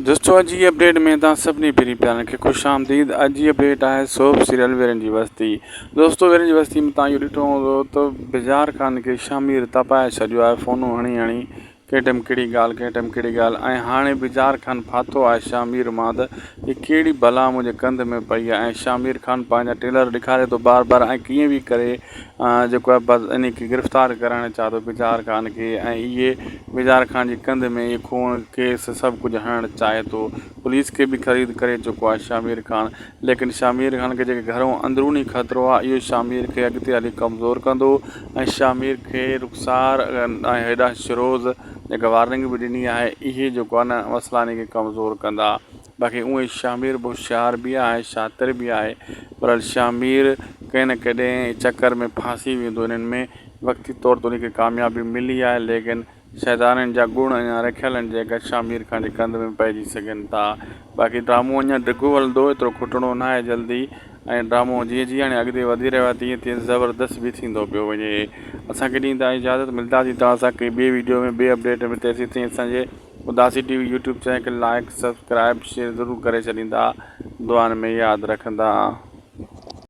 دوستو اڄ جي اپڊيٽ ۾ توهان سڀني پرين پيارن کي خوش آمديد اڄ جي اپڊيٽ آهي سوپ سيريل ويرن جي وستي دوستو ويرن جي وستي ۾ توهان اهو ڏٺو هوندو ته بجار خان کي شامير تپائي ڇڏيو آهي فونون هڻي هڻي ڪنهن ٽيم ڪهڙي ڳالهه ڪنهن ٽيم ڪهڙي ڳالهه ۽ هاڻي بجار خان ڦاٿو آهي شامير مان ته هي ڪهڙي بلا منهنجي ڪنڌ ۾ پئي آهي ۽ شامير خان پنهنجا ٽيلر ڏيکاري ٿو بار بار ۽ ڪيئن به ڪري جيڪو آهي بس انهي کي گرفتار ڪرائڻ چاهي ٿو بجار خان کي ۽ اهي بجار خان جي ڪنڌ ۾ اهي خون ڪيس سڀ ڪجهه هڻڻ چاهي ٿو پوليس کي به خريد ڪري چڪو آهي شامير خان ليڪن شامير خان کي جيڪي گهرو اندروني خطرو آهي اهو شامير کي اڳتي هلي ڪمزور ڪندو ۽ شامير کي رخسار ۽ هيڏانهن شروز جيڪا وارننگ به ڏني آهي اهي جيڪو آهي نه مسئلا انهي کي ڪمزور ڪندا باقي اونئن ئي شاهمير به هوشيار به آهي شاطر به آهي پر شاهمير ڪنهن نه ڪڏهن چڪر ۾ ڦاسي ويندو انهن ۾ وقتي طور ته ان کي ڪاميابي ملي آهي ليڪن شيطانن جا گڻ اڃا رکيل آهن جيڪا شاهمير خان جي ڪنڌ ۾ پئجي سگهن ٿا باقي ڊرامو اڃا ڊگهو هلندو ايترو کٽڻو ناهي جلدي ۽ ڊرامو جيئن جيئن هاڻي اڳتي وڌي رهيو آهي تيئن تيئن زبردست به ٿيندو پيو وڃي اسان کي ڏيندا اجازت ملداسين توهان سان ڪنهن ٻي ويڊيو ۾ ٻي اپڊيٽ ۾ تيسين تائين اسان جي Udasi T V YouTube channel کي لائيڪ سبسڪرائيب شيئر ضرور ڪري ڇڏيندا دعائن ۾ ياد رکندا.